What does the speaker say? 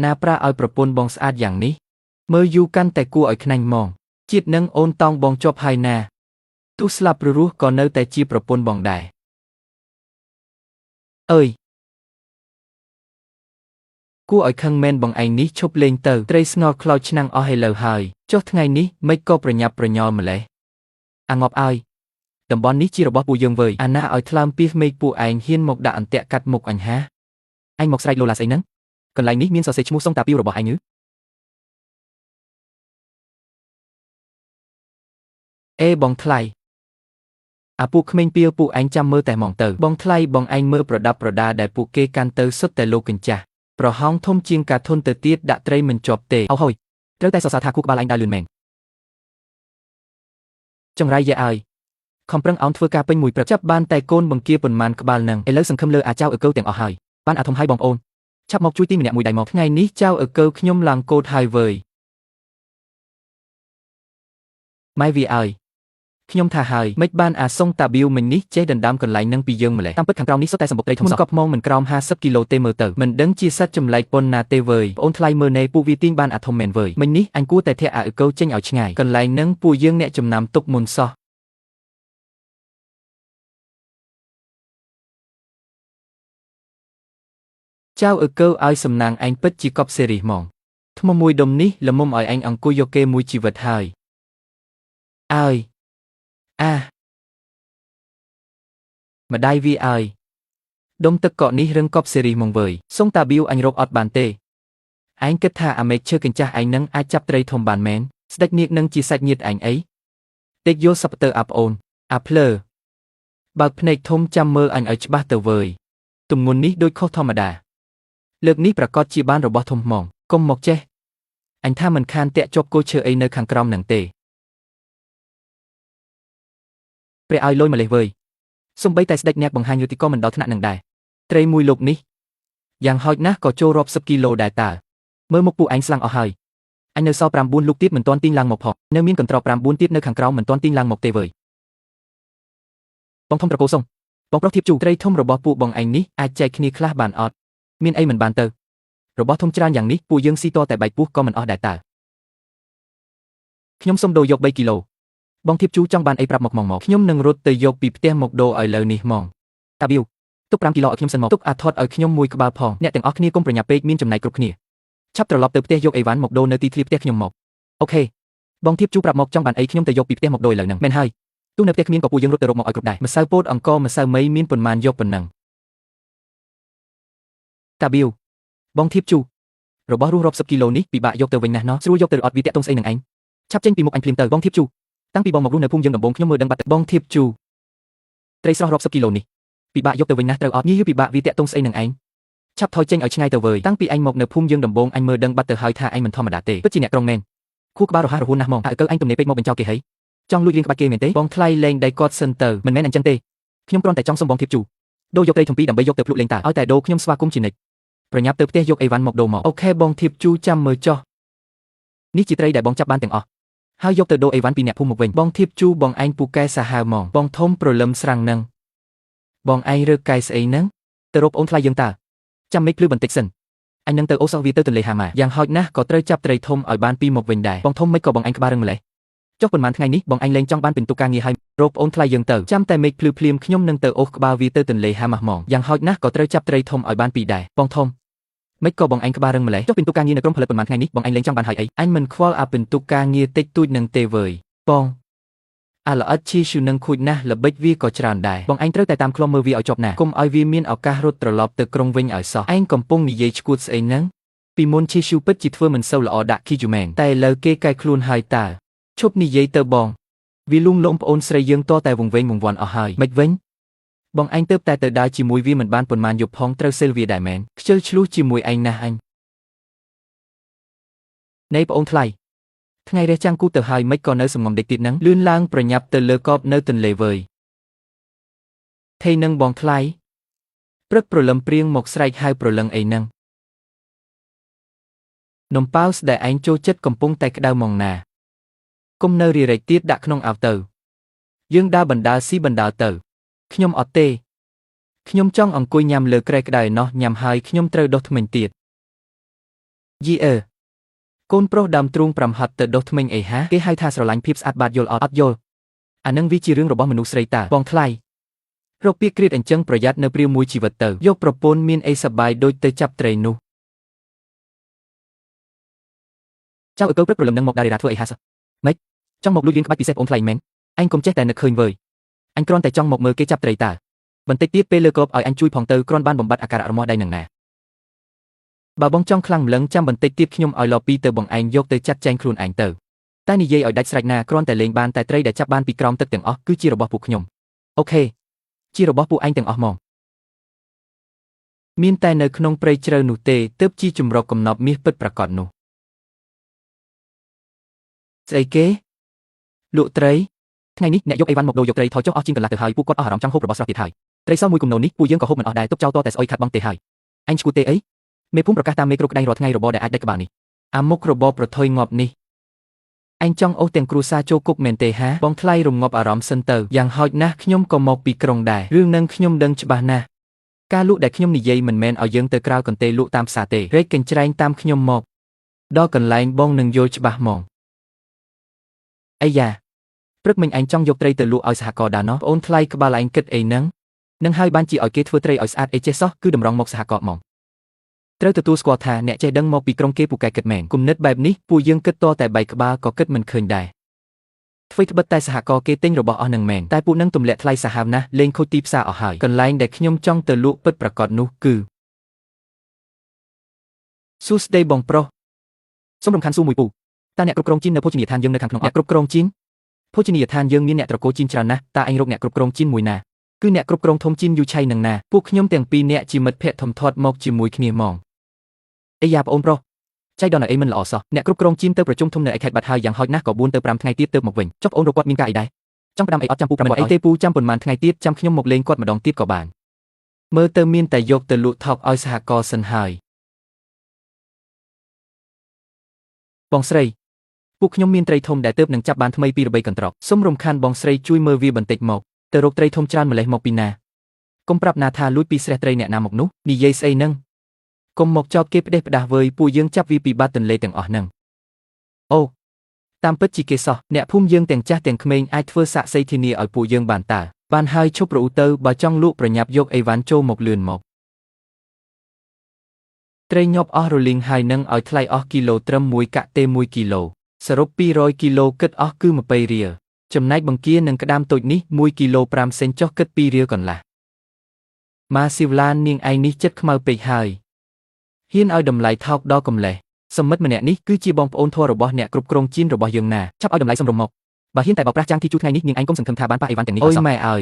ណាប្រាឲ្យប្រពន្ធបងស្អាតយ៉ាងនេះមើលយូរកាន់តែគួរឲ្យខ្នាញ់ហ្មងជាតិនឹងអូនតោងបងជាប់ហើយណាទោះស្លាប់ឬរស់ក៏នៅតែជាប្រពន្ធបងដែរអើយគួរឲ្យខឹងមែនបងឯងនេះឈប់លេងទៅត្រីស្ងល់ខ្លោចឆ្នាំងអស់ឥឡូវហើយចុះថ្ងៃនេះមិនក៏ប្រញាប់ប្រញាល់ម្លេះអាងាប់ឲ្យតំបន់នេះជារបស់ពួកយើងវើយអាណាឲ្យថ្លើមពីសមេឃពួកឯងហ៊ានមកដាក់អន្ទាក់កាត់មុខអញហាឯងមកស្រែកលោឡាស្អីហ្នឹងកន្លែងនេះមានសរសេរឈ្មោះសុងតាពីវរបស់ឯងឬអេបងថ្លៃអាពួកក្មេងពីលពួកឯងចាំមើលតែហ្មងទៅបងថ្លៃបងឯងមើលប្រដាប់ប្រដាដែលពួកគេកាន់ទៅសុទ្ធតែលោកកញ្ចាស់ប្រហោងធំជាងការធនទៅទៀតដាក់ត្រីមិនជាប់ទេអូហូយត្រូវតែសរសើរថាគូក្បាលឯងដើរលឿនមែនចង្រៃយាឲ្យខំប្រឹងអោនធ្វើការពេញមួយព្រឹកចាប់បានតែកូនបង្គាប៉ុន្មានក្បាលនឹងឥឡូវសង្ឃឹមលើអាចៅអើកៅទាំងអស់ហើយបានអាធំហើយបងប្អូនឆាប់មកជួយទីម្នាក់មួយដៃមកថ្ងៃនេះចៅអើកៅខ្ញុំឡើងកោតហើយវើយម៉ែវាឲ្យខ្ញុំថាហើយមិនបានអាសុងតាប៊ីវមិញនេះចេះដណ្ដើមកន្លែងនឹងពីយើងម្លេះតាមពិតខាងក្រោមនេះសុទ្ធតែសម្បុកត្រីធំសោះកប់ម៉ងមិនក្រោម50គីឡូទេមើលទៅមិនដឹងជាសត្វចម្លែកប៉ុណ្ណាទេវើយប្អូនថ្លៃមើលណែពួកវាទាញបានអាធំមែនវើយមិញនេះអញគួរតែធាក់អាអ៊ឺកូចេញឲ្យឆ្ងាយកន្លែងនឹងពួកយើងអ្នកចំណាំទុកមុនសោះចៅអ៊ឺកូឲ្យសំណាងឯងពិតជាកប់សេរីហ្មងថ្មមួយដុំនេះល្មមឲ្យឯងអង្គុយយកគេមួយជីវិតហើយអើយអាម្ដាយវាឲ្យដុំទឹកកកនេះរឹងកប់សេរីមកវើយសុងតាប៊ីវអញរកអត់បានទេឯងគិតថាអាមេឃឈើកញ្ចាស់ឯងនឹងអាចចាប់ត្រីធំបានមែនស្ដេចនាគនឹងជាសាច់ញាតិឯងអីតិចយល់សប្ទៅអាប្អូនអាភ្លើបើកភ្នែកធំចាំមើលអញឲ្យច្បាស់ទៅវើយទម្ងន់នេះដូចខុសធម្មតាលើកនេះប្រកាសជាបានរបស់ធំហ្មងកុំមកចេះអញថាមិនខានតាក់ជាប់គល់ឈើអីនៅខាងក្រោមនឹងទេព្រះឲ្យលុយម្លេះវើយសំបីតែស្ដេចអ្នកបង្ហាញយុតិក៏មិនដល់ថ្នាក់នឹងដែរត្រីមួយលោកនេះយ៉ាងហោចណាស់ក៏ចូលរាប់សិបគីឡូដែរតើមើលមុខពួកឯងស្លាំងអស់ហើយអញនៅសល់9លោកទៀតមិនទាន់ទាញឡើងមកផងនៅមានកន្ត្រក9ទៀតនៅខាងក្រោមមិនទាន់ទាញឡើងមកទេវើយបងធំត្រកូលសុងបងប្រុសធៀបជូត្រីធំរបស់ពួកបងឯងនេះអាចចែកគ្នាខ្លះបានអត់មានអីមិនបានទៅរបស់ធំច្រើនយ៉ាងនេះពួកយើងស៊ីតតែបែកពោះក៏មិនអស់ដែរតើខ្ញុំសុំដូរយក3គីឡូបងធៀបជូចង់បានអីប្រាប់មកមកខ្ញុំនឹងរត់ទៅយកពីផ្ទះមកដូរឲ្យលើនេះហ្មងតាប៊ីវទុក5គីឡូឲ្យខ្ញុំសិនមកទុកអាថតឲ្យខ្ញុំមួយក្បាលផងអ្នកទាំងអស់គ្នាកុំប្រញាប់ពេកមានចំណែកគ្រប់គ្នាឆាប់ត្រឡប់ទៅផ្ទះយកអីវ៉ាន់មកដូរនៅទីធ្លាផ្ទះខ្ញុំមកអូខេបងធៀបជូប្រាប់មកចង់បានអីខ្ញុំទៅយកពីផ្ទះមកដូរឥឡូវហ្នឹងមែនហើយទោះនៅផ្ទះគ្មានក៏ពួកយើងរត់ទៅរកមកឲ្យគ្រប់ដែរម្សៅពោតអង្ករម្សៅមីមានប៉ុន្មានយកប៉ុណ្ណឹងតាប៊ីវបងធៀបជូរបស់រស់រាប់សិបគីឡូនេះពិបាកយកទៅវិញណាស់ណោះស្រួលយកទៅអត់វាតាក់ទងស្អីនឹងឯងឆាប់ចេញពីមុខអញភ្លាមទៅបងធៀបជូតាំងពីបងមករស់នៅភូមិយើងដំបូងខ្ញុំមើលដឹងបាត់បងធៀបជូត្រីស្រស់រាប់សិបគីឡូនេះពិបាកយកទៅវិញណាស់ត្រូវអត់ងាយពិបាកវាតាក់ទងស្អីនឹងឯងឆាប់ថយចេញឲ្យឆ្ងាយទៅវើយតាំងពីឯងមកនៅភូមិយើងដំបូងអញមើលដឹងបាត់ទៅហើយថាឯងមិនធម្មតាទេពិតជាអ្នកក្រុងមែនខួរក្បាលរហ័សរហួនណាស់ហ្មងអើកើឯងទំនេរពេកមកបញ្ចោលគេហីចង់លួចរៀងក្បាច់គេមែនទេបងថ្លៃលែងដៃគាត់សិនទៅមិនមែនអញ្ចឹងទេខ្ញុំគ្រាន់តែចង់សុំបងធៀបជូដូរយកត្រីធំពីរដើម្បីយកទៅភ្លក់លេងតាឲ្យតែដូរខ្ញុំស្វាគមន៍ជានិច្ចប្រញាប់ទៅផ្ទះយកអីវ៉ាន់មកដូរមកអូខេបងធៀបជូចាំមើលចុះនេះជាត្រីដែលបងចាប់បានទាំងអស់ហើយយកទៅដូរអីវ៉ាន់ពីអ្នកភូមិមកវិញបងធៀបជូបងឯងពូកែសាហាវហ្មងបងធំព្រលឹមស្រាំងនឹងបងឯងរើកែស្អីនឹងទៅរកអូនថ្លៃយើងតើចាំមេឃភ្លឺបន្តិចសិនអញនឹងទៅអូសវាទៅទន្លេហាម៉ាយ៉ាងហោចណាស់ក៏ត្រូវចាប់ត្រីធំឲ្យបានពីមកវិញដែរបងធំមិនក៏បងឯងក្បាលរឹងម្លេះចុះប៉ុន្មានថ្ងៃនេះបងឯងលែងចង់បានពិន្ទុការងារហើយរកអូនថ្លៃយើងទៅចាំតែមេឃភ្លឺភ្លាមខ្ញុំនឹងទៅអូសក្បាលវាទៅទន្លេហាម៉ាហ្មងយ៉ាងហោចណាស់ក៏ត្រូវចាប់ត្រីធំឲ្យបានពីដែរបងធំមិនក៏បងឯងក្បាលរឹងម្លេះចុះពិន្ទុការងារនៅក្រុមផលិតប៉ុន្មានថ្ងៃនេះបងឯងលែងចង់បានហើយអីអញមិនខ្វល់អាពិន្ទុការងារតិចតួចនឹងទេវើយបងអាល្អិតឈីឈូនឹងខូចណាស់ល្បិចវាក៏ច្រើនដែរបងឯងត្រូវតែតាមឃ្លាំមើលវាឲ្យជាប់ណាស់កុំឲ្យវាមានឱកាសរត់ត្រឡប់ទៅក្រុងវិញឲ្យសោះឯងកំពុងនិយាយឈួតស្អីហ្នឹងពីមុនឈីឈូពិតជាធ្វើមិនសូវល្អដាក់គីជូមែនតែឥឡូវគេកែខ្លួនហើយតើឈប់និយាយទៅបងវាលួងលោមប្អូនស្រីយើងតតែវង្វេងវង្វាន់អស់ហើយមិនវិញបងឯងទៅតែទៅដើរជាមួយវាមិនបានប៉ុន្មានយប់ផងត្រូវសេលវាដែរមែនខ្ជិលឆ្លោះជាមួយឯងណាស់អញនៃប្អូនថ្លៃថ្ងៃរះចាំងគូទៅហើយមិនក៏នៅសំងំដេកទៀតនឹងលឿនឡើងប្រញាប់ទៅលើកបនៅទន្លេវើយថេនឹងបងថ្លៃព្រឹកព្រលឹមព្រៀងមកស្រែកហៅព្រលឹងអីនឹងនំប៉ាវស្ដែលឯងចូលចិត្តកំពុងតែក្តៅមកណាគុំនៅរីរែកទៀតដាក់ក្នុងអោទៅយើងដើរបណ្ដាលស៊ីបណ្ដាលទៅខ្ញុំអត់ទេខ្ញុំចង់អង្គុយញ៉ាំលើក្រែក្តៅឯណោះញ៉ាំហើយខ្ញុំត្រូវដុសធ្មេញទៀត យីអឺកូនប្រុសដើមទ្រូងប្រាំហត់ទៅដុសធ្មេញអីហាគេហៅថាស្រឡាញ់ភាពស្អាតបាតយល់អត់អត់យល់អានឹងវាជារឿងរបស់មនុស្សស្រីតាបងថ្លៃរកពាក្យគ្រៀតអញ្ចឹងប្រយ័ត្ននៅព្រាវមួយជីវិតទៅយកប្រពន្ធមានអីសប្បាយដូចទៅចាប់ត្រីនោះចៅអើកៅព្រឹកព្រលឹមនឹងមកដារីរ៉ាធ្វើអីហាសម៉េចចង់មកលួចរៀនក្បាច់ពិសេសប្អូនថ្លៃមែនអញកុំចេះតែនឹកឃើញវើយអញគ្រាន់តែចង់មកមើលគេចាប់ត្រីតើបន្តិចទៀតពេលលើកបឲ្យអញជួយផងទៅគ្រាន់បានបំបត្តិអាការៈរមាស់ដៃនឹងណាបើបងចង់ខ្លាំងម្លឹងចាំបន្តិចទៀតខ្ញុំឲ្យលពីទៅបងឯងយកទៅចាត់ចែងខ្លួនឯងទៅតែនិយាយឲ្យដាច់ស្រេចណាគ្រាន់តែលេងបានតែត្រីដែលចាប់បានពីក្រោមទឹកទាំងអស់គឺជារបស់ពួកខ្ញុំអូខេជារបស់ពួកឯងទាំងអស់ហ្មងមានតែនៅក្នុងព្រៃជ្រៅនោះទេទើបជាជំរកកំណប់មាសពិតប្រាកដនោះស្អីគេលក់ត្រីថ្ងៃនេះអ្នកយកអីវ៉ាន់មកដូរយកត្រីថយចុះអស់ជាងកន្លះទៅហើយពួកគាត់អស់អារម្មណ៍ចង់ហូបរបស់ស្រស់ទៀតហើយត្រីសមួយគំនរនេះពួកយើងក៏ហូបមិនអស់ដែរទុកចោលតតែស្អុយខាត់បងទេហើយអញឈួតទេអីមេភូមិប្រកាសតាមមេក្រូក្តាញ់រាល់ថ្ងៃរបរដែលអាចដាច់ក្បាលនេះអាមុខរបរប្រថុយងាប់នេះអញចង់អូសទាំងគ្រួសារចូលគុកមែនទេហាបងថ្លៃរងាប់អារម្មណ៍សិនទៅយ៉ាងហោចណាស់ខ្ញុំក៏មកពីក្រុងដែររឿងនឹងខ្ញុំដឹងច្បាស់ណាស់ការលក់ដែលខ្ញុំនិយាយមិនមែនឲ្យយើងទៅក្រៅកន្ទេលក់តាមផ្សារទេរែកកញ្ច្រែងតាមខ្ញុំមកដល់កន្លែងបងនឹងយល់ច្បាស់ហ្មងអីយ៉ាព្រឹកមិញអញចង់យកត្រីទៅលក់ឲ្យសហករណ៍ដែរណោះប្អូនថ្លៃក្បាលឯងគិតអីហ្នឹងនឹងហើយបានជាឲ្យគេធ្វើត្រីឲ្យស្អាតអីចេះសោះគឺតម្រង់មកសហករណ៍ហ្មងត្រូវទទួលស្គាល់ថាអ្នកចេះដឹងមកពីក្រុងគេពូកែគិតមែនគំនិតបែបនេះពួកយើងគិតតតែបែកក្បាលក៏គិតមិនឃើញដែរអ្វីត្បិតតែសហករណ៍គេទិញរបស់អស់នឹងមែនតែពួកនឹងទម្លាក់ថ្លៃសាហាវណាស់លេងខូចទីផ្សារអស់ហើយកន្លែងដែលខ្ញុំចង់ទៅលក់ពិតប្រាកដនោះគឺសួស្តីបងប្រុសសូមរំខានសួរមួយពូតើអ្នកគ្រប់គ្រងជីននៅភោជនីយដ្ឋានយើងនៅខាងក្នុងអ្នកគ្រប់គ្រងជីនភោជនីយដ្ឋានយើងមានអ្នកត្រកូលជីនច្រើនណាស់តើឯងរកអ្នកគ្រប់គ្រងជីនមួយណាគឺអ្នកគ្រប់គ្រងធំជីនយូឆៃនឹងណាពួកខ្ញុំទាំងពីរអ្នកជាមិត្តភក្តិធំធាត់មកជាមួយគ្នាហ្មងអីយ៉ាប្អូនប្រុសចៃដន្យឲ្យអីមិនល្អសោះអ្នកគ្រប់គ្រងជីនទៅប្រជុំធំនៅឯខេត្តបាត់ហើយយ៉ាងហោចណាស់ក៏4ទៅ5ថ្ងៃទៀតទើបមកវិញចុះប្អូនរកគាត់មានការអីដែរចង់ផ្ដាំអីអត់ចាំពូប្រាប់អីទេពូចាំប៉ុន្មានថ្ងៃទៀតចាំខ្ញុំមកលេងគាត់ម្ដងទៀតក៏បានមើលទៅមានតែយកទៅលក់ថោកឲ្យសហករណ៍សិនហើយបងស្រីពួកខ្ញុំមានត្រីធំដែលទើបនឹងចាប់បានថ្មីពីរបីកន្ត្រកសូមរំខានបងស្រីជួយមើលវាបន្តិចមកទៅរកត្រីធំច្រើនម្លេះមកពីណាកុំប្រាប់ណាថាលួចពីស្រះត្រីអ្នកណាមកនោះនិយាយស្អីនឹងកុំមកចោទគេផ្ដេសផ្ដាស់វើយពួកយើងចាប់វាពីបាតទន្លេទាំងអស់ហ្នឹងអូតាមពិតជាគេសោះអ្នកភូមិយើងទាំងចាស់ទាំងក្មេងអាចធ្វើសាក្សីធានាឲ្យពួកយើងបានតើបានហើយឈប់រអ៊ូទៅបើចង់លក់ប្រញាប់យកអីវ៉ាន់ចូលមកលឿនមកត្រីញាប់អស់រលីងហើយនឹងឲ្យថ្លៃអស់គីឡូត្រឹម1កាក់ទេ1គីឡូសរុប200គីឡូគិតអស់គឺ20រៀលចំណែកបង្គានិងក្តាមតូចនេះ1គីឡូ5សេនចុះគិត2រៀលកន្លះម៉ាស៊ីវឡាននាងឯងនេះចិត្តខ្មៅពេកហើយហ៊ានឲ្យតម្លៃថោកដល់កំលេះសមិទ្ធម្នាក់នេះគឺជាបងប្អូនធម៌របស់អ្នកគ្រប់គ្រងជីនរបស់យើងណាចាប់ឲ្យតម្លៃសមរម្យមកបើហ៊ានតែបោកប្រាស់ចាងធីជូថ្ងៃនេះនាងឯងកុំសង្ឃឹមថាបានប៉ះអីវ៉ាន់ទាំងនេះអូយម៉ែអើយ